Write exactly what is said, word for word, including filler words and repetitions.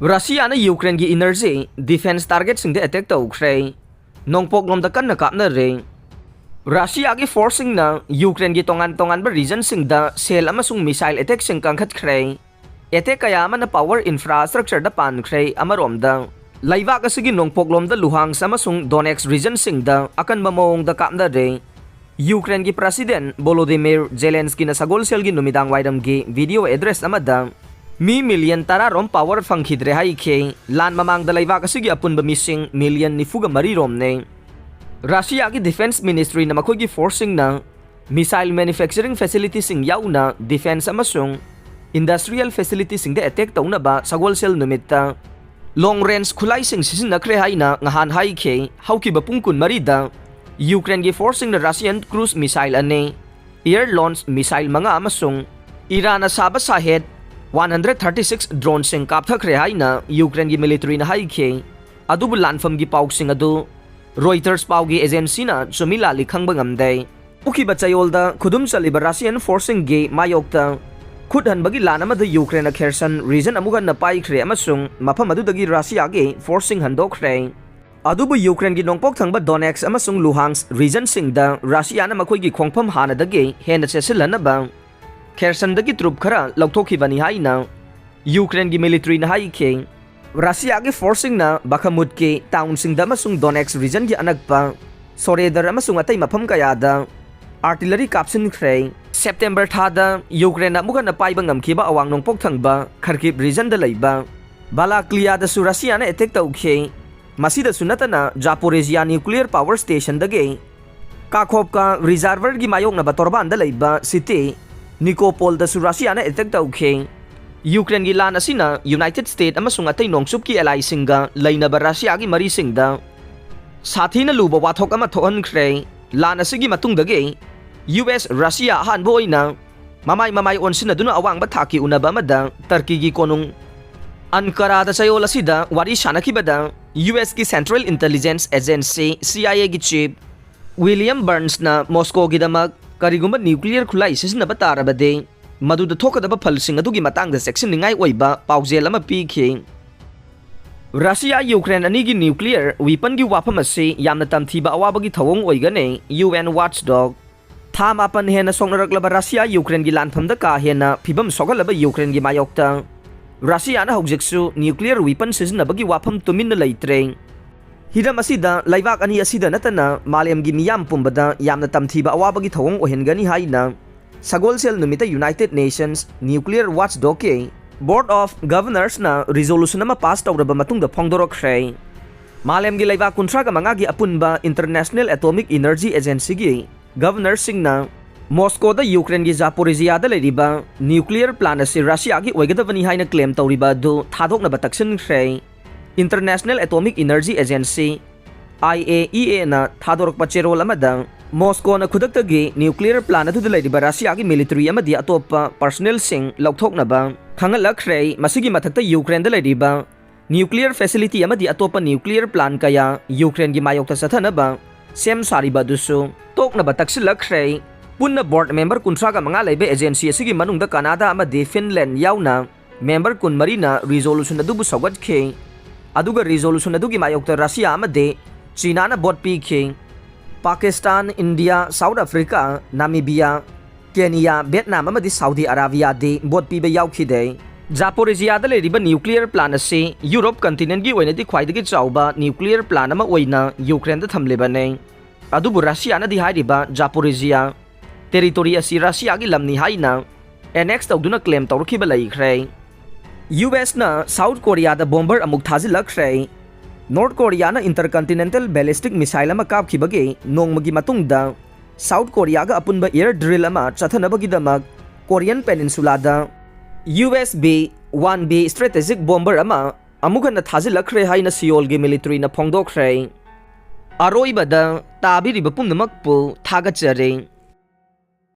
ꯔꯁꯤꯌꯥꯅ ꯌꯨꯀ꯭ꯔꯦꯟꯒꯤ energy, defence ꯇꯥꯔꯒꯦꯠꯁꯤꯡꯗ attack ꯇꯧꯈ꯭ꯔꯦ꯫ ꯅꯣꯡꯄꯣꯛꯂꯣꯝꯗ ꯀꯟꯅ ꯀꯥꯞꯅꯔꯦ꯫ ꯔꯁꯤꯌꯥꯒꯤ ꯐꯣꯔꯁꯁꯤꯡꯅ ꯌꯨꯀ꯭ꯔꯦꯟꯒꯤ ꯇꯣꯉꯥꯟ ꯇꯣꯉꯥꯟꯕ ꯔꯤꯖꯟꯁꯤꯡꯗ ꯁꯦꯜ ꯑꯃꯁꯨꯡ ꯃꯤꯁꯥꯏꯜ ꯑꯦꯇꯦꯛꯁꯤꯡ ꯀꯟꯈꯠꯈ꯭ꯔꯦ꯫ ꯑꯦꯇꯦꯛ ꯀꯌꯥ ꯑꯃꯅ ꯄꯥꯋꯔ ꯏꯟꯐ꯭ꯔꯥꯁ꯭ꯇ꯭ꯔꯛꯆꯔꯗ ꯄꯥꯟꯈ꯭ꯔꯦ꯫ ꯑꯃꯔꯣꯝꯗ, ꯂꯩꯕꯥꯛ ꯑꯁꯤꯒꯤ ꯅꯣꯡꯄꯣꯛꯂꯣꯝꯗ ꯂꯨꯍꯥꯟꯁ ꯑꯃꯁꯨꯡ ꯗꯣꯅꯦꯠꯁ ꯔꯤꯖꯟꯁꯤꯡꯗ ꯑꯀꯟꯕ ꯃꯑꯣꯡꯗ ꯀꯥꯞꯅꯔꯦ꯫ ꯌꯨꯀ꯭ꯔꯦꯟꯒꯤ ꯄ꯭ꯔꯁꯤꯗꯦꯟ ꯚꯣꯂꯣꯗꯤꯃꯤꯔ ꯖꯦꯂꯦꯟꯁꯀꯤꯅ ꯁꯒꯣꯜꯁꯦꯜꯒꯤ ꯅꯨꯃꯤꯗꯥꯡ ꯋꯥꯏꯔꯝꯒꯤ ꯚꯤꯗꯤꯑꯣ ꯑꯦꯗ꯭ꯔꯦꯁ ꯑꯃꯗ ꯃꯤ ꯃꯤꯂꯤꯌꯟ ꯇꯔꯥ ꯔꯣꯝ ꯄꯥꯋꯔ ꯐꯪꯈꯤꯗ꯭ꯔꯦ ꯍꯥꯏꯈꯤ꯫ ꯂꯥꯟ ꯃꯃꯥꯡꯗ ꯂꯩꯕꯥꯛ ꯑꯁꯤꯒꯤ ꯑꯄꯨꯟꯕ ꯃꯤꯁꯤꯡ ꯃꯤꯂꯤꯌꯟ ꯅꯤꯐꯨꯒ ꯃꯔꯤ ꯔꯣꯝꯅꯦ꯫ ꯔꯁꯤꯌꯥꯒꯤ ꯗꯤꯐꯦꯟꯁ ꯃꯤꯅꯤꯁꯇ꯭ꯔꯤꯅ ꯃꯈꯣꯏꯒꯤ ꯐꯣꯔꯁꯁꯤꯡꯅ ꯃꯤꯁꯥꯏꯜ ꯃꯦꯅꯨꯐꯦꯛꯆꯔꯤꯡ ꯐꯦꯁꯤꯂꯤꯇꯤꯁꯤꯡ ꯌꯥꯎꯅ ꯗꯤꯐꯦꯟꯁ ꯑꯃꯁꯨꯡ ꯏꯟꯗꯁꯇ꯭ꯔꯤꯌꯦꯜ ꯐꯦꯁꯤꯂꯤꯇꯤꯁꯤꯡꯗ ꯑꯦꯇꯦꯛ ꯇꯧꯅꯕ ꯁꯒꯣꯜꯁꯦꯜ ꯅꯨꯃꯤꯠꯇ ꯂꯣꯡ ꯔꯦꯟꯖ ꯈꯨꯠꯂꯥꯏꯁꯤꯡ ꯁꯤꯖꯤꯟꯅꯈ꯭ꯔꯦ ꯍꯥꯏꯅ ꯉꯍꯥꯟ ꯍꯥꯏꯈꯤ꯫ ꯍꯧꯈꯤꯕ ꯄꯨꯡ ꯀꯨꯟꯃꯔꯤꯗ ꯌꯨꯀ꯭ꯔꯦꯟꯒꯤ ꯐꯣꯔꯁꯁꯤꯡꯅ ꯔꯁꯤꯌꯟ ꯀ꯭ꯔꯨꯖ ꯃꯤꯁꯥꯏꯜ ꯑꯅꯤ, ꯑꯦꯌꯔ ꯂꯣꯟꯆ ꯃꯤꯁꯥꯏꯜ ꯃꯉꯥ ꯑꯃꯁꯨꯡ ꯏꯔꯥꯟꯅ ꯁꯥꯕ ꯁꯥꯍꯦꯗ ꯋꯥꯟ ꯍꯟꯗ꯭ꯔꯦꯠ ꯊꯥꯔꯇꯤ ꯁꯤꯛꯁ ꯗ꯭ꯔꯣꯟꯁꯤꯡ ꯀꯥꯞꯊꯈ꯭ꯔꯦ ꯍꯥꯏꯅ ꯌꯨꯀ꯭ꯔꯦꯟꯒꯤ ꯃꯤꯂꯤꯇꯔꯤꯅ ꯍꯥꯏꯈꯤ꯫ ꯑꯗꯨꯕꯨ ꯂꯥꯟꯐꯝꯒꯤ ꯄꯥꯎꯁꯤꯡ ꯑꯗꯨ ꯔꯣꯏꯇꯔꯁ ꯄꯥꯎꯒꯤ ꯑꯦꯖꯦꯟꯁꯤꯅ ꯆꯨꯝꯃꯤ ꯂꯥꯜꯂꯤ ꯈꯪꯕ ꯉꯝꯗꯦ꯫ ꯎꯈꯤꯕ ꯆꯌꯣꯜꯗ ꯈꯨꯗꯨꯝ ꯆꯜꯂꯤꯕ ꯔꯁꯤꯌꯟ ꯐꯣꯔꯁꯁꯤꯡꯒꯤ ꯃꯥꯌꯣꯛꯇ ꯈꯨꯠ ꯍꯟꯕꯒꯤ ꯂꯥꯟ ꯑꯃꯗ ꯌꯨꯀ꯭ꯔꯦꯟꯅ ꯈꯦꯔꯁꯟ ꯔꯤꯖꯟ ꯑꯃꯨꯛ ꯍꯟꯅ ꯄꯥꯏꯈ꯭ꯔꯦ ꯑꯃꯁꯨꯡ ꯃꯐꯝ ꯑꯗꯨꯗꯒꯤ ꯔꯁꯤꯌꯥꯒꯤ ꯐꯣꯔꯁꯁꯤꯡ ꯍꯟꯗꯣꯛꯈ꯭ꯔꯦ꯫ ꯑꯗꯨꯕꯨ ꯌꯨꯀ꯭ꯔꯦꯟꯒꯤ ꯅꯣꯡꯄꯣꯛ ꯊꯪꯕ ꯗꯣꯅꯦꯠꯁ ꯑꯃꯁꯨꯡ ꯂꯨꯍꯥꯟꯁ ꯔꯤꯖꯟꯁꯤꯡꯗ ꯔꯁꯤꯌꯥꯅ ꯃꯈꯣꯏꯒꯤ ꯈꯣꯡꯐꯝ ꯍꯥꯟꯅꯗꯒꯤ ꯍꯦꯟꯅ ꯆꯦꯠꯁꯤꯜꯍꯟꯅꯕ ꯈꯦꯔꯁꯟꯗꯒꯤ ꯇ꯭ꯔꯨꯞ ꯈꯔ ꯂꯧꯊꯣꯛꯈꯤꯕꯅꯤ ꯍꯥꯏꯅ ꯌꯨꯀ꯭ꯔꯦꯟꯒꯤ ꯃꯤꯂꯤꯇꯔꯤꯅ ꯍꯥꯏꯈꯤ꯫ ꯔꯁꯤꯌꯥꯒꯤ ꯐꯣꯔꯁꯁꯤꯡꯅ ꯕꯈꯃꯨꯠꯀꯤ ꯇꯥꯎꯟꯁꯤꯡꯗ ꯑꯃꯁꯨꯡ ꯗꯣꯅꯦꯠꯁ ꯔꯤꯖꯟꯒꯤ ꯑꯅꯛꯄ ꯁꯣꯔꯦꯗꯔ ꯑꯃꯁꯨꯡ ꯑꯇꯩ ꯃꯐꯝ ꯀꯌꯥꯗ ꯑꯥꯔꯇꯤꯂꯔꯤ ꯀꯥꯞꯁꯤꯟꯈ꯭ꯔꯦ꯫ ꯁꯦꯞꯇꯦꯝꯕꯔ ꯊꯥꯗ ꯌꯨꯀ꯭ꯔꯦꯟꯅ ꯑꯃꯨꯛ ꯍꯟꯅ ꯄꯥꯏꯕ ꯉꯝꯈꯤꯕ ꯑꯋꯥꯡ ꯅꯣꯡꯄꯣꯛ ꯊꯪꯕ ꯈꯔꯀꯤꯞ ꯔꯤꯖꯟꯗ ꯂꯩꯕ ꯕꯥꯂꯥꯀ꯭ꯂꯤꯌꯥꯗꯁꯨ ꯔꯁꯤꯌꯥꯅ ꯑꯦꯇꯦꯛ ꯇꯧꯈꯤ꯫ ꯃꯁꯤꯗꯁꯨ ꯅꯠꯇꯅ ꯖꯥꯄꯣꯔꯦꯖꯤꯌꯥ ꯅ꯭ꯌꯨꯀ꯭ꯂꯤꯌꯔ ꯄꯥꯋꯔ ꯁ꯭ꯇꯦꯁꯟꯗꯒꯤ ꯀꯥꯈꯣꯞꯀꯥ ꯔꯤꯖꯥꯔꯚꯔꯒꯤ ꯃꯥꯌꯣꯛꯅꯕ ꯇꯣꯔꯕꯥꯟꯗ ꯂꯩꯕ ꯁꯤꯇꯤ ꯅꯤꯀꯣꯄꯣꯜꯗꯁꯨ ꯔꯁꯤꯌꯥꯅ ꯑꯦꯇꯦꯛ ꯇꯧꯈꯤ꯫ ꯌꯨꯀ꯭ꯔꯦꯟꯒꯤ ꯂꯥꯟ ꯑꯁꯤꯅ ꯌꯨꯅꯥꯏꯇꯦꯗ ꯁ꯭ꯇꯦꯠ ꯑꯃꯁꯨꯡ ꯑꯇꯩ ꯅꯣꯡꯆꯨꯞꯀꯤ ꯑꯦꯂꯥꯏꯁꯤꯡꯒ ꯂꯩꯅꯕ ꯔꯁꯤꯌꯥꯒꯤ ꯃꯔꯤꯁꯤꯡꯗ ꯁꯥꯊꯤꯅ ꯂꯨꯕ ꯋꯥꯊꯣꯛ ꯑꯃ ꯊꯣꯛꯍꯟꯈ꯭ꯔꯦ꯫ ꯂꯥꯟ ꯑꯁꯤꯒꯤ ꯃꯇꯨꯡꯗꯒꯤ ꯌꯨ ꯑꯦꯁ ꯔꯁꯤꯌꯥ ꯑꯍꯥꯟꯕ ꯑꯣꯏꯅ ꯃꯃꯥꯏ ꯃꯃꯥꯏ ꯑꯣꯟꯁꯤꯟꯅꯗꯨꯅ ꯑꯋꯥꯡꯕ ꯊꯥꯛꯀꯤ ꯎꯅꯕ ꯑꯃꯗ ꯇꯔꯀꯤꯒꯤ ꯀꯣꯅꯨꯡ ꯑꯟꯀꯥꯔꯥꯗ ꯆꯌꯣꯜ ꯑꯁꯤꯗ ꯋꯥꯔꯤ ꯁꯥꯟꯅꯈꯤꯕꯗ ꯌꯨ ꯑꯦꯁꯀꯤ central intelligence agency, C I ꯑꯦꯒꯤ ꯆꯤꯐ ꯋꯤꯂꯤꯌꯝ ꯕꯔꯟꯁꯅ ꯃꯣꯁꯀꯣꯒꯤꯗꯃꯛ ꯀꯔꯤꯒꯨꯝꯕ ꯅ꯭ꯌꯨꯀ꯭ꯂꯤꯌꯔ ꯈꯨꯠꯂꯥꯏ ꯁꯤꯖꯤꯟꯅꯕ ꯇꯥꯔꯕꯗꯤ ꯃꯗꯨꯗ ꯊꯣꯛꯀꯗꯕ ꯐꯜꯁꯤꯡ ꯑꯗꯨꯒꯤ ꯃꯇꯥꯡꯗ ꯆꯦꯛꯁꯤꯟꯅꯤꯡꯉꯥꯏ ꯑꯣꯏꯕ ꯄꯥꯎꯖꯦꯜ ꯑꯃ ꯄꯤꯈꯤ꯫ ꯔꯁꯤꯌꯥ ꯌꯨꯀ꯭ꯔꯦꯟ ꯑꯅꯤꯒꯤ ꯅ꯭ꯌꯨꯀ꯭ꯂꯤꯌꯔ ꯋꯤꯄꯟꯒꯤ ꯋꯥꯐꯝ ꯑꯁꯤ ꯌꯥꯝꯅ ꯇꯝꯊꯤꯕ ꯑꯋꯥꯕꯒꯤ ꯊꯧꯑꯣꯡ ꯑꯣꯏꯒꯅꯤ, ꯌꯨ ꯑꯦꯟ ꯋꯥꯆꯗꯣꯒ꯫ ꯊꯥ ꯃꯥꯄꯟ ꯍꯦꯟꯅ ꯁꯣꯛꯅꯔꯛꯂꯕ ꯔꯁꯤꯌꯥ ꯌꯨꯀ꯭ꯔꯦꯟꯒꯤ ꯂꯥꯟꯐꯝꯗ ꯀꯥ ꯍꯦꯟꯅ ꯐꯤꯕꯝ ꯁꯣꯛꯍꯜꯂꯕ ꯌꯨꯀ꯭ꯔꯦꯟꯒꯤ ꯃꯥꯌꯣꯛꯇ ꯔꯁꯤꯌꯥꯅ ꯍꯧꯖꯤꯛꯁꯨ ꯅ꯭ꯌꯨꯀ꯭ꯂꯤꯌꯔ ꯋꯤꯄꯟ ꯁꯤꯖꯤꯟꯅꯕꯒꯤ ꯋꯥꯐꯝ ꯇꯨꯃꯤꯟꯅ ꯂꯩꯇ꯭ꯔꯦ꯫ ꯍꯤꯔꯝ ꯑꯁꯤꯗ ꯂꯩꯕꯥꯛ ꯑꯅꯤ ꯑꯁꯤꯗ ꯅꯠꯇꯅ ꯃꯥꯂꯦꯝꯒꯤ ꯃꯤꯌꯥꯝ ꯄꯨꯝꯕꯗ ꯌꯥꯝꯅ ꯇꯝꯊꯤꯕ ꯑꯋꯥꯕꯒꯤ ꯊꯧꯑꯣꯡ ꯑꯣꯏꯍꯟꯒꯅꯤ ꯍꯥꯏꯅ ꯁꯒꯣꯜꯁꯦꯜ ꯅꯨꯃꯤꯠꯇ United Nations Nuclear Watchdogꯀꯤ Board of Governorsꯅ resolution ꯑꯃ pass ꯇꯧꯔꯕ ꯃꯇꯨꯡꯗ ꯐꯣꯡꯗꯣꯔꯛꯈ꯭ꯔꯦ꯫ ꯃꯥꯂꯦꯝꯒꯤ ꯂꯩꯕꯥꯛ ꯀꯨꯟꯊ꯭ꯔꯥꯒ ꯃꯉꯥꯒꯤ ꯑꯄꯨꯟꯕ International Atomic Energy Agencyꯒꯤ governorꯁꯤꯡꯅ ꯃꯣꯁꯀꯣꯗ ꯌꯨꯀ꯭ꯔꯦꯟꯒꯤ ꯖꯥꯄꯣꯔꯤꯖꯤꯌꯥꯗ ꯂꯩꯔꯤꯕ ꯅ꯭ꯌꯨꯀ꯭ꯂꯤꯌꯔ ꯄ꯭ꯂꯥꯟ ꯑꯁꯤ ꯔꯁꯤꯌꯥꯒꯤ ꯑꯣꯏꯒꯗꯕꯅꯤ ꯍꯥꯏꯅ claim ꯇꯧꯔꯤꯕ ꯑꯗꯨ ꯊꯥꯗꯣꯛꯅꯕ ꯇꯛꯁꯤꯟꯈ꯭ꯔꯦ꯫ International Atomic Energy Agency, IAEAꯅ ꯊꯥꯗꯣꯔꯛꯄ ꯆꯦꯔꯣꯜ ꯑꯃꯗ ꯃꯣꯁꯀꯣꯅ ꯈꯨꯗꯛꯇꯒꯤ ꯅ꯭ꯌꯨꯀ꯭ꯂꯤꯌꯔ ꯄ꯭ꯂꯥꯟ ꯑꯗꯨꯗ ꯂꯩꯔꯤꯕ ꯔꯁꯤꯌꯥꯒꯤ military ꯑꯃꯗꯤ ꯑꯇꯣꯞꯄ personnelꯁꯤꯡ ꯂꯧꯊꯣꯛꯅꯕ ꯈꯪꯍꯜꯂꯛꯈ꯭ꯔꯦ꯫ ꯃꯁꯤꯒꯤ ꯃꯊꯛꯇ ꯌꯨꯀ꯭ꯔꯦꯟꯗ ꯂꯩꯔꯤꯕ ꯅ꯭ꯌꯨꯀ꯭ꯂꯤꯌꯔ facility ꯑꯃꯗꯤ ꯑꯇꯣꯞꯄ ꯅ꯭ꯌꯨꯀ꯭ꯂꯤꯌꯔ ꯄ꯭ꯂꯥꯟ ꯀꯌꯥ ꯌꯨꯀ꯭ꯔꯦꯟꯒꯤ ꯃꯥꯌꯣꯛꯇ ꯆꯠꯊꯅꯕ ꯁꯦꯝ ꯁꯥꯔꯤꯕ ꯑꯗꯨꯁꯨ ꯇꯣꯛꯅꯕ ꯇꯛꯁꯤꯜꯂꯛꯈ꯭ꯔꯦ꯫ ꯄꯨꯟꯅ board member ꯀꯨꯟꯊ꯭ꯔꯥꯒ ꯃꯉꯥ ꯂꯩꯕ agency ꯑꯁꯤꯒꯤ ꯃꯅꯨꯡꯗ ꯀꯅꯥꯗꯥ ꯑꯃꯗꯤ ꯐꯤꯟꯂꯦꯟ ꯌꯥꯎꯅ member ꯀꯨꯟꯃꯔꯤꯅ resolution ꯑꯗꯨꯕꯨ ꯁꯧꯒꯠꯈꯤ꯫ ꯑꯗꯨꯒ resolution ꯑꯗꯨꯒꯤ ꯃꯥꯌꯣꯛꯇ ꯔꯁꯤꯌꯥ ꯑꯃꯗꯤ ꯆꯤꯅꯥꯅ vote ꯄꯤꯈꯤ꯫ Pakistan, India, south Africa, Namibia, Kenya, Vietnam ꯑꯃꯗꯤ ꯁꯥꯎꯗꯤ ꯑꯔꯥꯕꯤꯌꯥꯗꯤ vote ꯄꯤꯕ ꯌꯥꯎꯈꯤꯗꯦ꯫ ꯖꯥꯄꯣꯔꯤꯖꯤꯌꯥꯗ ꯂꯩꯔꯤꯕ ꯅ꯭ꯌꯨꯀ꯭ꯂꯤꯌꯔ ꯄ꯭ꯂꯥꯟ ꯑꯁꯤ ꯌꯨꯔꯣꯞ continentꯀꯤ ꯑꯣꯏꯅꯗꯤ ꯈ꯭ꯋꯥꯏꯗꯒꯤ ꯆꯥꯎꯕ ꯅ꯭ꯌꯨꯀ꯭ꯂꯤꯌꯔ ꯄ꯭ꯂꯥꯟ ꯑꯃ ꯑꯣꯏꯅ ꯌꯨꯀ꯭ꯔꯦꯟꯗ ꯊꯝꯂꯤꯕꯅꯤ꯫ ꯑꯗꯨꯕꯨ ꯔꯁꯤꯌꯥꯅꯗꯤ ꯍꯥꯏꯔꯤꯕ ꯖꯥꯄꯣꯔꯤꯖꯤꯌꯥ territory ꯑꯁꯤ ꯔꯁꯤꯌꯥꯒꯤ ꯂꯝꯅꯤ ꯍꯥꯏꯅ annex ꯇꯧꯗꯨꯅ claim ꯇꯧꯔꯛꯈꯤꯕ ꯂꯩꯈ꯭ꯔꯦ꯫ ꯌꯨ ꯑꯦꯁꯅ ꯁꯥꯎꯠ ꯀꯣꯔꯤꯌꯥꯗ bomber ꯑꯃꯨꯛ ꯊꯥꯖꯤꯜꯂꯛꯈ꯭ꯔꯦ꯫ ꯅꯣꯔꯠ ꯀꯣꯔꯤꯌꯥꯅ intercontinental ballistic missile ꯑꯃ ꯀꯥꯞꯈꯤꯕꯒꯤ ꯅꯣꯡꯃꯒꯤ ꯃꯇꯨꯡꯗ ꯁꯥꯎꯠ ꯀꯣꯔꯤꯌꯥꯒ ꯑꯄꯨꯟꯕ air drill ꯑꯃ ꯆꯠꯊꯅꯕꯒꯤꯗꯃꯛ ꯀꯣꯔꯤꯌꯟ ꯄꯦꯅꯤꯟꯁꯨꯂꯥꯗ U S B one B strategic bomber ꯑꯃ ꯑꯃꯨꯛ ꯍꯟꯅ ꯊꯥꯖꯤꯜꯂꯛꯈ꯭ꯔꯦ ꯍꯥꯏꯅ ꯁꯤꯑꯣꯜꯒꯤ militaryꯅ ꯐꯣꯡꯗꯣꯛꯈ꯭ꯔꯦ꯫ ꯑꯔꯣꯏꯕꯗ ꯇꯥꯕꯤꯔꯤꯕ ꯄꯨꯝꯅꯃꯛꯄꯨ ꯊꯥꯒꯠꯆꯔꯤ꯫